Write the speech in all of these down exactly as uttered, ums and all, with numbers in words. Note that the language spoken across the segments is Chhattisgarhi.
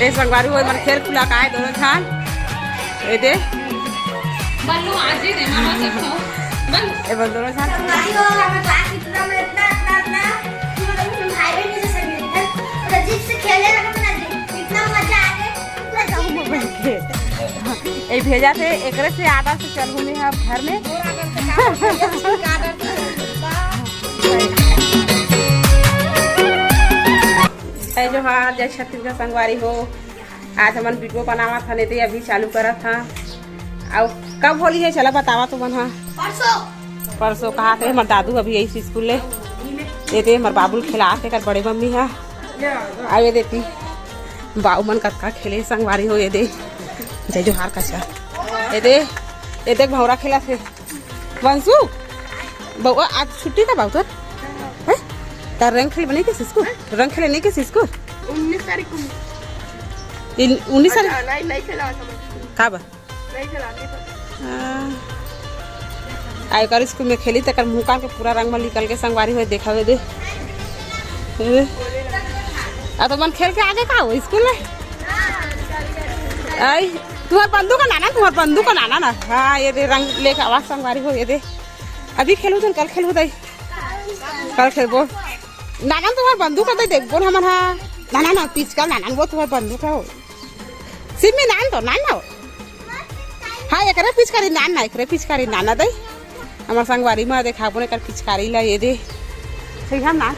ए संगवारी हो, मन खेल खुला का है दोनों झन। ए दे। बल्लू आज ही दे, मामा से कहो। बल्लू। ए बल दोनों झन। संगवारी हो, हमर क्लास की पूरा में इतना, इतना, इतना, पूरा भाई बहन जैसे मिलते हैं। पूरा जिद से खेले लगे, पूरा जिद। इतना मजा आ गया, पूरा जिद। ए भेजा थे, एकरे से आदर से चलहूँ मैं अब घर में। जय जोहार, जय छत्तीसगढ़ संगवारी हो। आज हमन वीडियो बनावत हन, एदे अभी चालू करत हन। अउ कब होली है, चला बतावा तुमन हा। परसों। परसों कहा थे हमर दादू अभी आई स्कूल ले। एदे हमर बाबू ल खेला थे कर बड़े मम्मी हा। अउ एदे ती बाऊ मन कतका खेले संगवारी हो, एदे। जय जोहार कचा। एदे, एदे भौरा खेला थे। वंशु, बउआ, आज छुट्टी का बाबू तोर? हैं? तार रंग खेले बने के सिस्कू? रंग खेले नहीं के सिस्कू? उन्नीस तारीख को। इन-, उन्नीस तारीख? अच्छा, नहीं, नहीं खेला समझ। का बा? नहीं खेला, नहीं खेला। हाँ। आ, एकर स्कूल में खेली, तेकर मुँह कान के पूरा रंग में निकल के संगवारी होए, देखा हुए दे। ए। आ, तो मन खेल के आगे का हो स्कूल में? आई, तुम्हार बंदूक का नाना, तुम्हार बंदूक का नाना ना। हाँ, एदे रंग लेके आवा संगवारी हो, एदे। अभी खेलू तुम, कल खेलू दाई। कल खेलबो। नाना तुम्हार बंदूक का दाई देखबो ना हमन हा। नाना ना, पिचका नाना, वो तुम्हार बंदूक है हो। सिमी नान तो, नान ना हो। हाँ, एकरे पिचकारी नान ना, एकरे पिचकारी नाना दाई। हमर संगवारी मा देखाबो ना एकर पिचकारी ला, एदे। ठीक है ना?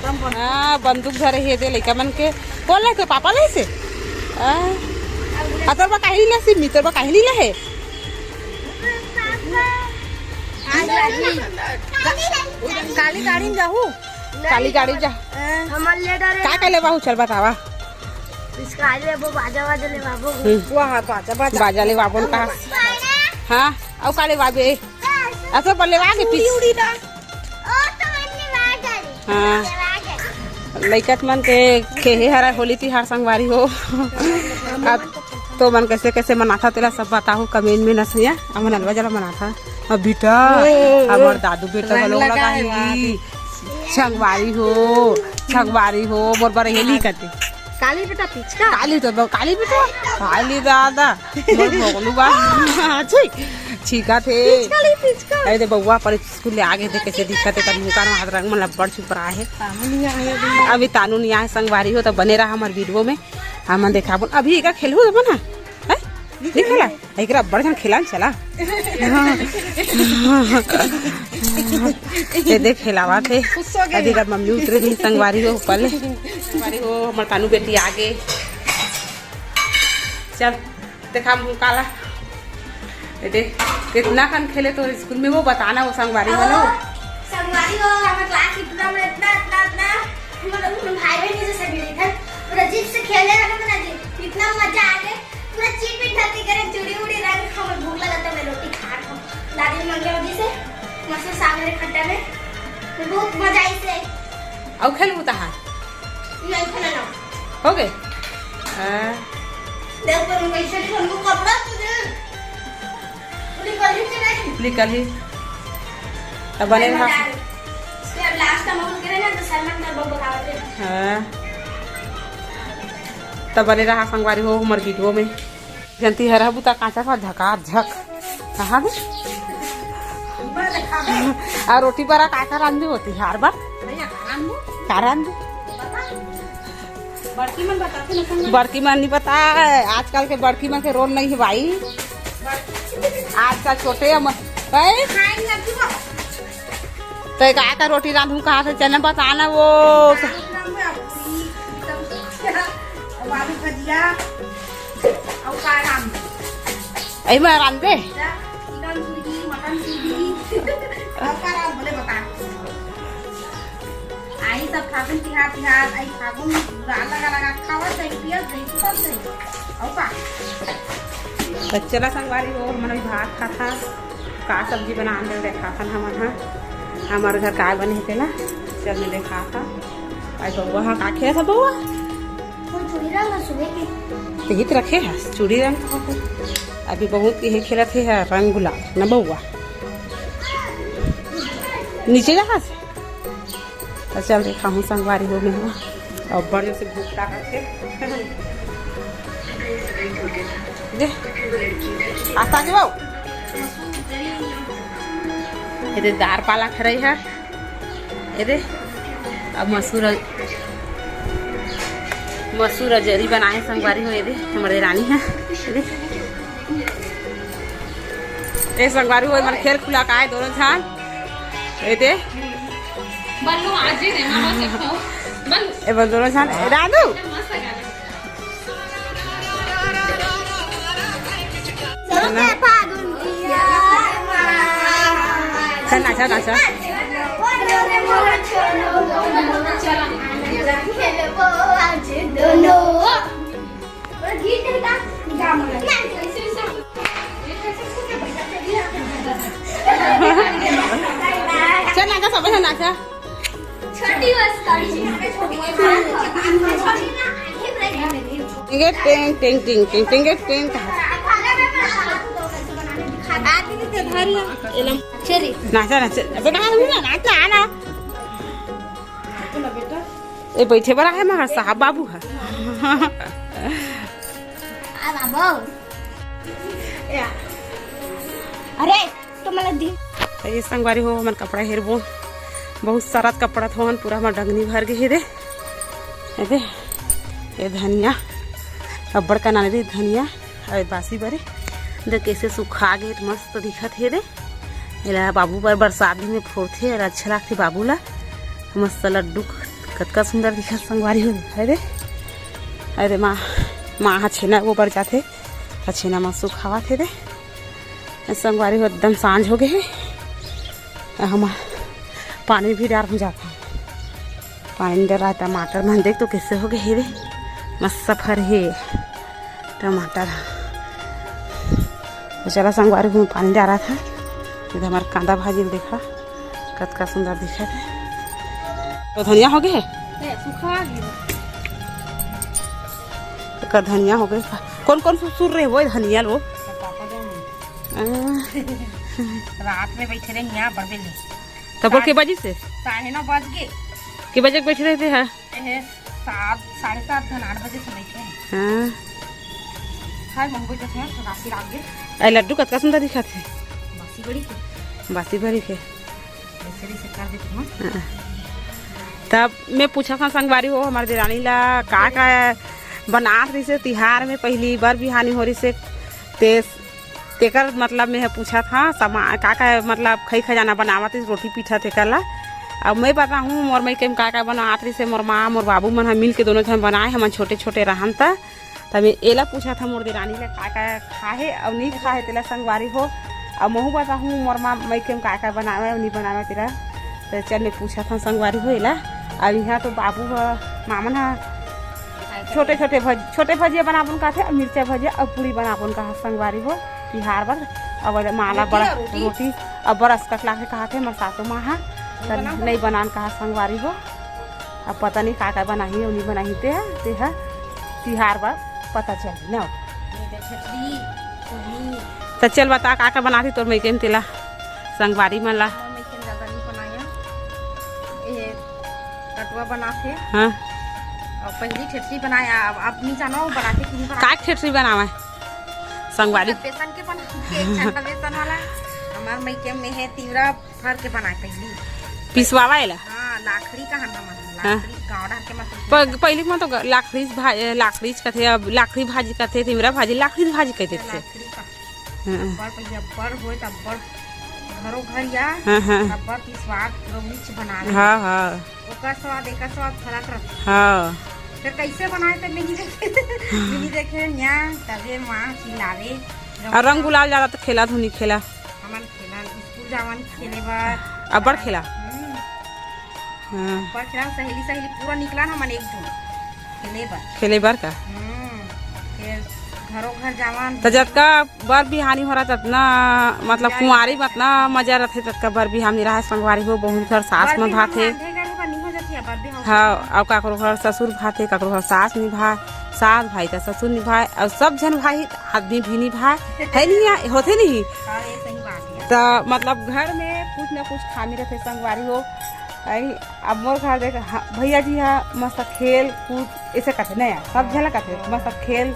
हाँ, बंदूक धरे हे एदे लइका मन के। कौन ला तो पापा ला से? हाँ। आ तोर बा काहे नी ला सिमी, तोर बा काहे नी ला हे? काली गाड़ी में जाहू? काली गाड़ी जा। हमर ले डरे। का का लेवा हू, चल बतावा। पिचकारी लेबो, बाजा वाजा लेवाबो। हम्म। वाह, बाजा, बाजा। बाजा लेवाबो न का। हाँ, अउ का लेवाबे? असो पर लेवा के पीस। उड़ी ना। हाँ। लइका मन के खेहे हरा होली तिहार संगवारी हो। अब तो मन कैसे कैसे मनाथा तेला सब बताहू कमेंट में न सैया। हमन अलवा जला मनाथा। अब बेटा, हमर दादू बेटा रंग घलो लगाए लगाही। संगवारी हो, संगवारी हो, मोर बरहेली कते। काली बेटा पिचका। काली तो ब-, काली बेटा, काली दादा, मोर भोगलू बा। छी, छीका थे। पिचका ली, पिचका। अरे दे बउआ पर स्कूल ले आगे दे कैसे दिखत हे, तब मुका में हाथ रंग में लब्बड़ छुपरा है। तानू नहीं आए अभी। अभी तानू नहीं आए संगवारी हो, तो बने रहा हमर वीडियो में, हमन देखाबो। अभी एका खेलहू अपन, हाँ? हैं? नहीं खेला? एकरा बड़ झन खेला न चला। ये देख खेलावा थे। खुश हो गए। अभी का मम्मी उतरे नहीं संगवारी हो ऊपर ले। संगवारी हो, हमर तानू बेटी आगे। चल, देखा मुँह काला। ये देख, कितना कन खेले तो स्कूल में वो बताना वो संगवारी वाला। संगवारी हो, हमर क्लास इतना में इतना, इतना, इतना, मतलब, भाई बहन जैसे मिली था। पूरा जिद से खेले रहे ना जी, इतना मजा आ गया। पूरा चीट पीट धरती करे, चूड़ी उड़ी रंग, हमर भूख लगा था, मैं रोटी खा रहा हूँ। दादी ने मंगे होगी से, मस्त साग मेरे खट्टा में, तो बहुत मजा आई से। अउ खेलबू तहार? नहीं खेला ना। हो गए? हाँ। देख पर मैं कैसे खेलूँ, कपड़ा तुझे। निकल ही। तब बने रहा। इसके बाद लास्ट टाइम हम करे ना तो सलमान का बम बतावत है। हाँ। तब बने रहा संगवारी हो हमर वीडियो में। जनती हरा बुता काचा का झका झक। कहाँ दे? आ रोटी बरा काचा रांधी होती है हर बार। भैया, खान दो। का रांधी? बता। बड़की मन बताते ना संग। बड़की मन नहीं पता है, आजकल के बड़की मन के रोल नहीं है भाई। आजकल छोटे हम, हैं? खाएंगे अभी वो। तो एक आका रोटी रांधू कहाँ से चना बताना वो। आलू रांधू, अभी, तब, आलू भजिया, और का रांधू? एही में रांधबे? चिकन सूजी, मटन सूजी। अब का रांध बोले बता। आई सब फागुन तिहार, तिहार, आई फागुन बुरा लगा, लगा खावत जाई, पियत जाई, सुतत जाई। अउ का? तो चला संगवारी हो, हमन अभी भात खाथा। का सब्जी बनान दे देखाथन हमन हा। हमर घर काय बने हे तेला। चल मैं देखाथा। आई बउआ हा का खेलत हे बउआ? वो चूड़ी रंग है सुबह की। तो हित रखे है, चूड़ी रंग। अभी बहुत यही खेलत हे, रंग गुलाल, न बउआ? नीचे जा। तो चल देखा हूँ संगवारी हो में हो। अब्बड़ जोर से भूख लागत हे। दे, आस्था जी बाबू। ये दे दार पालक हरई हे। ये दे, अब मसूर, मसूर जरी बनाए संगवारी हो। ये दे, हमर देरानी हे। ये दे। ए संगवारी हो, मन खेल खुला काय दोनों झन। ए दे। बल्लू आज ही रे, मामा से खाओ। बल्लू। ए बल दोनों झन, ए दादू। मस्त गाना। चल नाचा, नाचा। चल नाचा, सब झन नाचा। छोटी बस करी। टिंगे टिंग, टिंग, टिंग, टिंग, टिंगे टिंग। चली। नाचा, नाचा। अबे कहाँ घूमना? नाच ना, आना। ए, बैठे बर आहे मगर साहब बाबू हे। आ बाबू। अरे, तो मला दी। तो ये संगवारी हो, हमन कपड़ा हेरबो। बहुत सारा कपड़ा थोन, पूरा हमर डंगनी भर गे हे दे। ये दे, ये धनिया, अब्बड़ का नानी दे धनिया। अउ बासी बरी दे, कैसे सुखा गे, मस्त दिखत हे दे। एला बाबू बर बरसात दिन में फोड़थे, अउ अच्छा लागथे बाबू ला। मस्त लड्डू, कतका सुंदर दिखत संगवारी हो, हे दे। अरे माँ, माँ ह छेना वो बर जाथे, अउ छेना म सुखावत हे दे। संगवारी हो, एकदम सांझ हो गे हे। अउ हम पानी भी डार हो जाता। पानी डरा टमाटर मन देख तो कैसे हो गे हे रे, मस्त फर हे टमाटर। तो चला संगवारी, हूँ पानी डारा था। इधर हमार कांदा भाजी ल देखा, कतका सुंदर दिखत हे। तो धनिया हो गे हे? ए, सुखा गे। का धनिया हो गे? कौन कौन सुसुर रहे वो धनिया लो? पापा जाने। आ। रात में बैठे रहे यहाँ बड़बे ले। तब के बजे से? साढ़े नौ बज गे। के बजे के बैठे रहते हैं? ए, सात, साढ़े सात घन आठ बजे से बैठे हैं। हाँ। हाय, मंगू जब है, राशि लाग गए। ए, लड्डू कतका सुंदर दिखत हे। बासी बड़ी के। बासी बड़ी के। ऐसे, ऐसे कर देते हैं। हाँ। तब मैं पूछा था संगवारी हो, हमारे देरानी ला का का बनात रहिसे तिहार में, पहली बर बिहानी हो रहिसे, ते तेकर मतलब मैं ह पूछत हँव, समा-, का का मतलब खई खजाना बनावत रहिस, रोटी पीठा तेकर ला। अब मैं बताहूँ मोर मइके में का का बनात रहिसे, मोर माँ मोर बाबू मन ह मिल के दोनों झन बनाए, हमन छोटे छोटे रहन त। त मैं एला पूछत हँव मोर देरानी ला का का खाहे अउ नी खाहे तेला संगवारी हो। अब महूँ बताहूँ मोर माँ मइके में का का बनावे अउ नी बनावे तेला। त चल मैं पूछत हँव संगवारी हो एला। अब इहाँ तो बाबू ह, मामन ह छोटे छोटे भज-, छोटे भजिया बनाबोन कहथे, अउ मिर्चा भजिया अउ पूड़ी बनाबोन कहा संगवारी हो, तिहार बर। अब माला रोटी बड़ा और रोटी। रोटी, अब बड़ा असकट लागथे कहथे, मोर सासू माँ हा, त बनाबो। नहीं बनान कहा संगवारी हो। अब पता नहीं का का बनाही अउ नहीं बनाही, ते हा, ते हा तिहार बर पता चलही ना। ये तो छतरी, पूड़ी। त चल बता का का बनाही तोर मइके में तेला संगवारी मन ला। मोर मइके में ज्यादा नहीं बनाया। ये कटुआ बनाथे। हाँ। अउ पहली ठेठरी बनाया, अब, अब नहीं जानो बनाथे कि नहीं बनाथे। का ठेठरी बनावा है? संगवारी। बेसन के बनाथे, एक छाता बेसन वाला। हमार मइके में है तिवरा भर के बनाए पहली। पिसवावा एला? हाँ, लाखड़ी कहा ना मन, हाँ। लाखड़ी गाँव डहर के मतलब। प-, पहली में तो ग-, लाखड़ी भा-, लाखड़ी कथे, अब लाखड़ी भाजी कथे, तिवरा भाजी, लाखड़ी भाजी कह देथे। लाखड़ी का। हाँ। अब्बड़ पहिया अब्बड़ होय त अब्बड़ घरो घर या हाँ, हाँ। अब्बड़ की स्वाद रोहिच बनावे। हाँ, हाँ। ओकर स्वाद, एकर स्वाद फरक रथे। हाँ। फिर कैसे बनाए त नहीं देखे, नहीं देखे न्या, तबे माँ चिल्लावे। अउ रंग गुलाल ज्यादा त खेला धुनी खेला। हमन खेला, स्कूल जावन खेले बर। अब्बड़ खेला। हम्म। हाँ। अब्बड़ खेला, सहेली, सहेली पूरा निकला ना हमन एक झन। खेले बर। खेले बर का? हम्म, फिर घरो घर जावन। त जतका बर बिहानी हो रहा, ततना, मतलब, कुंवारी में अतना मजा रथे, ततका बर बिहानी रहा संगवारी हो, बहुत घर सास मन भाथे। बर बिहाव आधे घर में बनी हो जाती है, बर बिहाव। हाँ, अउ काकरो घर ससुर भाथे, काकरो घर सास निभाए, सास भाई त ससुर निभाए, अउ सब झन भाई आदमी भी निभाए, है नहीं, होथे नहीं। हाँ, ये सही बात है। त मतलब घर में कुछ ना कुछ खामी रथे संगवारी हो, आई, अब मोर घर देख, हाँ, भैया जी हा मस्त खेल कूद ऐसे कथे, नहीं यार, सब झन ला कथे, मस्त खेल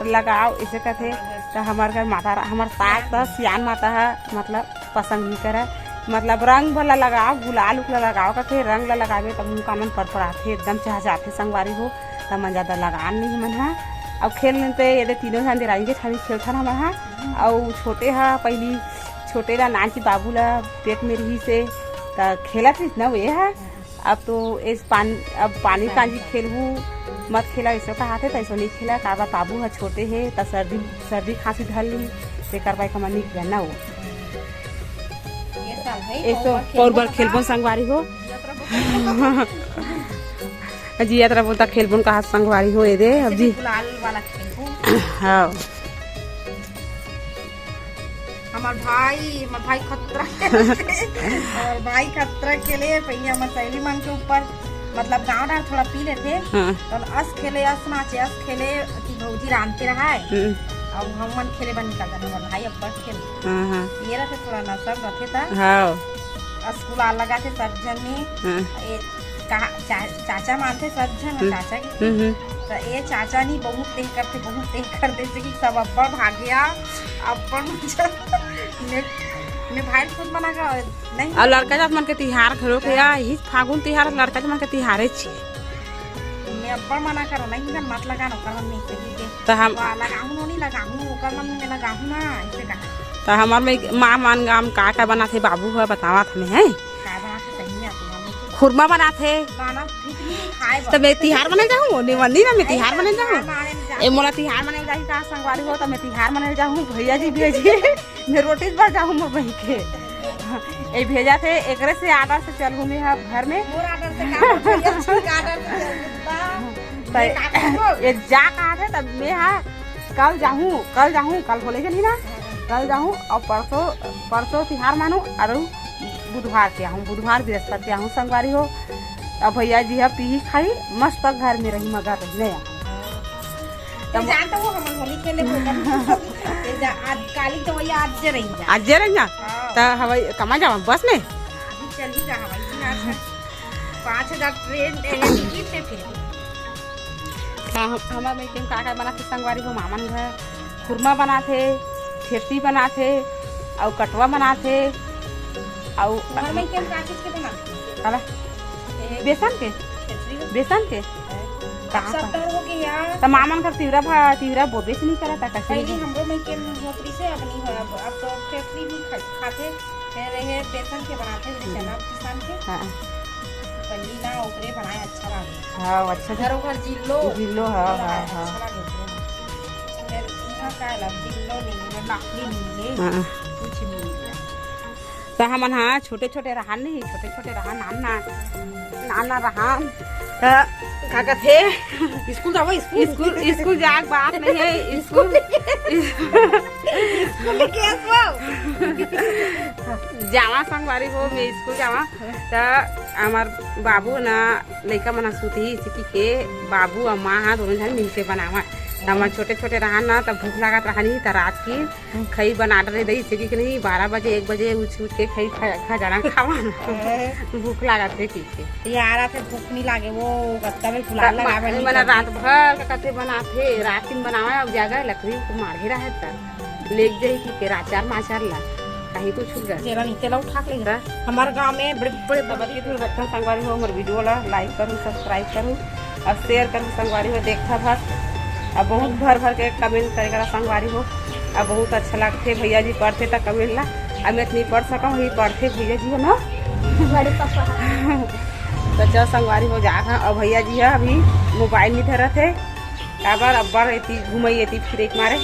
लगाव ऐसे कथे। त हमर घर माता रा-, हमर सास त सियान माता हा, मतलब, पसंद नहीं करे, मतलब, रंग भला लगाव, गुलाल उकला लगाव कथे, रंग ला लगावे त मुंह कान मन परपराथे, एकदम चहचहाथे संगवारी हो। त मन ज्यादा लगान नहीं मन हा। अब खेल लेते, ये दे तीनों झन देरानी जेठानी खेलथन हमर हा। अउ छोटे हा पहली, छोटे ला नानची बाबू ला पेट में रही से, त खेलत रहिस ना वो ये हा। अब तो इस पानी, अब पानी कांजी खेलबू, मत खेला, ऐसो कहाथे, त ऐसो नहीं खेला। काबर बाबू ह छोटे हे, त सर्दी, सर्दी खांसी धर ली, तेकर बाई कमा नहीं खेला ना वो। ये साल भाई, ऐसो पौर बर पौर बर खेलबो खेलबो ना। संगवारी हो। जियत रह बोलता खेलबो न कहा संगवारी हो, ये दे, अब जी। गुलाल वाला खेलबो। हाँ। हमार भाई, हमार भाई खतरा खेले। हमार भाई खतरा खेले, पहले हमार सहेली मन के ऊपर, मतलब, गाँव डार थोड़ा पी लेथे। हाँ। तो अस खेले, अस नाचे, अस खेले, कि भौजी रांधते रहा है। हम्म। अब हम मन खेले बन निकल जाते, हमार भाई अब्बड़ खेले। हाँ, हाँ। ये रहते थोड़ा नशा रहते था। हाँ। अस गुलाल लगाथे सब झन में। हाँ। ये कहा, चा-, चाचा मानथे सब झन, हम्म। चाचा की। हम्म, हम्म। त ये चाचा नहीं बहुत तेज करथे, बहुत तेज कर देथे कि सब अब्बड़ भाग्या, अब्बड़ मजा। मैं, मैं भाई खुद मना कर, नहीं। अउ लड़का जात मन के तिहार घलो के हाँ। या, इही फागुन तिहार लड़का जात मन के तिहारे छे। मैं अब्बड़ मना करो, नहीं, इधर मत लगा ना, ओकर मन में से भी के। त हम वाह, लगाहूं नो, नहीं लगाहूं, ओकर मन में लगाहूं ना, ऐसे कहा। त हमर में माँ मन गाम का का बनाथे बाबू ह बतावत हमें है। का बनाथे सही में आप मन में? खुरमा बनाथे। गाना ठीक नहीं खाए त मैं तिहार मनाए जाहूं, निवन्नी ना मैं तिहार मनाए जाहूं। ए मोला तिहार मनाए जाही का संगवारी हो, त मैं तिहार मनाए जाहूं, भैया जी भेजी। मैं रोटी बर जाहूं मोर बहिन के। ए भेजा थे, एकरे से आदर से चलहूं मैं ह घर में। मोर आदर से का, भैया जी का आदर से चलहूं। त ये जा कहा थे, तब मैं हा कल जाहूं, कल जाहूं, कल बोले के नहीं ना, कल जाहूं अउ परसों, परसों तिहार मानूं अउ बुधवार के आहूं, बुधवार बृहस्पति के आहूं संगवारी हो। अब भैया जी ह पीही खाही, मस्त घर में रही, मगर रही नहीं आ। तब जानता हूँ, हमन होली खेले program। ये जा, आज काली तो वही आज जे रही जा। आज जे रही जा? हाँ। त हवाई कमा जावा बस में? अभी चल ही जा हवाई जहाज में। पाँच हजार ट्रेन, ए, टिकट से फिर। हाँ, हम, हमर में का का बनाथे संगवारी हो, मामन घर खुरमा बनाथे, खेती बनाथे, अउ कटवा बनाथे, अउ घर में के का चीज के बनाथे? काला? ए, बेसन के? खिचड़ी में? बेसन के? ए, कहाँ सब पर? डर हो गए यार। त मामन घर तिवरा भा, तिवरा बोबे से नहीं करत, कैसे पहले नहीं? हमरो में के होत रही से, अब नहीं हो, अब, अब तो खिचड़ी भी खा-, खाथे। फिर ये बेसन के बनाथे, हम्म। चना पिसान के। हाँ। पहली ना ओकरे बनाए अच्छा लागे। हाँ, अच्छा से घरो घर जिल्लो। जिल्लो, हाँ, हाँ, हाँ। अच्छा लागे ओकरे। फिर इहाँ का अलग जिल्लो नहीं मिले, लाकड़ी नहीं मिले, हाँ। कुछ नहीं मिले। त हमन हा छोटे-छोटे रहन नहीं, छोटे-छोटे रहन, नान-नान, नान-नान रहन। त का कथे? स्कूल जावा, स्कूल। स्कूल, स्कूल जाए के बात नहीं है, स्कूल, स्कूल के आसपास। जावा संगवारी हो, मैं स्कूल जावा। त हमार बाबू ना लइका मन ह सुतही, इसी के बाबू अउ माँ हा दोनों झन मिलके बनावा। त हमर छोटे-छोटे रहन ना, त भूख लागत रहनी, त रात की खई बना डरे दई, इसी के नहीं, बारह बजे, एक बजे उठ, उठ के खई खा, खजाना खावा ना। भूख लागत है की। तिहार आथे, भूख नहीं लागे, वो गत्ता में गुलाल त लगावे मा-, नहीं मना करते। रात भर का कथे बनाथे, रात दिन बनावे, अब जागा लकड़ी को मारे रहे त लेग जाही की के राचार माचार ला, कहीं तो छूट गए। तेरा नहीं, तेला उठा के ले जा। हाँ। हमारे गांव में बड़े, बड़े, बड़े दूरदर्शन संगवारी हो, हमर video ला like करू, subscribe करू और share करू संगवारी हो, देखा भर। अब बहुत भर भर के comment करे करा संगवारी हो, अब बहुत अच्छा लगथे। भैया जी पढ़थे त comment ला, अब मैं नहीं पढ़ सकम, वही पढ़थे भैया जी हो ना। बड़े पापा। त चल संगवारी हो जा, हाँ, और भैया जी है अभी mobile नहीं धरत है, काबर अब्बड़ एती घुमई एती फिरे के मारे।